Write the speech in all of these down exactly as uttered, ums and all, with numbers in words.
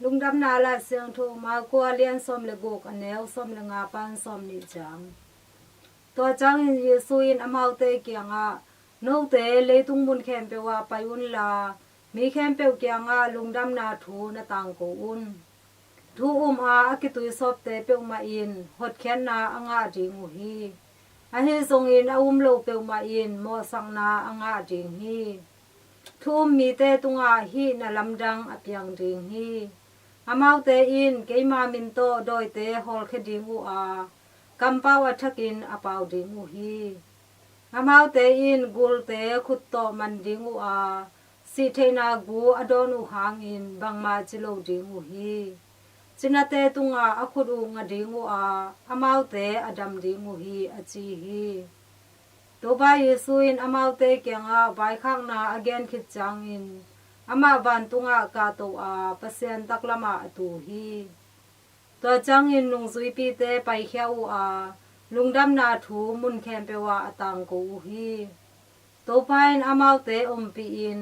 Lungdamna Lai Siangtho Marka lian sawm le guk, a neu sawm le nga pan sawm nih ciang. Tua ciangin Jesu in amaute kiangah, "Note leitung mun khempeuh ah pai unla, mi khempeuh kiangah lungdamna thu na tangko un. Thu um a a kituisawpte peuhmah in hotkhiatna a ngah ding uh hi. Ahi zongin a um lo peuhmah in mawhsakna a ngah ding hi. Thu um mite tungah hih na lamdang a piang ding hi. Amaute in keima min tawh dawite hawlkhia ding uh a, kampau a thakin a pau ding uh hi. Amaute in gulte khut tawh man ding uh a, sihtheihna gu a dawn uh hangin bangmah ci lo ding uh hi. Cinate tungah a khut uh nga ding uh a, amaute a dam ding uh hi," a ci hi. Topa Jesu in amaute kiangah vaikhakna a gen khit ciangin amah vantungah kahto a, Pasian taklamah a tu hi. Tua ciangin nungzuipite paikhia uh a, lungdamna thu mun khempeuh ah a tangko uh hi. Topa in amaute ompihin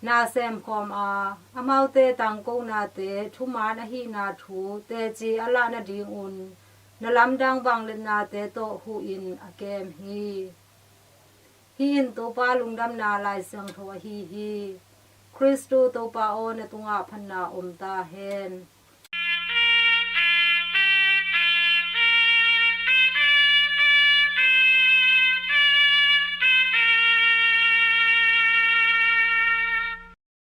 na semkhawm a, amaute tangkonate thuman ahihna thu teci a lah nadingun na lamdang vangliatnate tawh huhin a kem hi. Hih in Topa Lungdamna Lai Siangtho ahi hi. Khristu Topa aw, na tungah phatna om ta hen.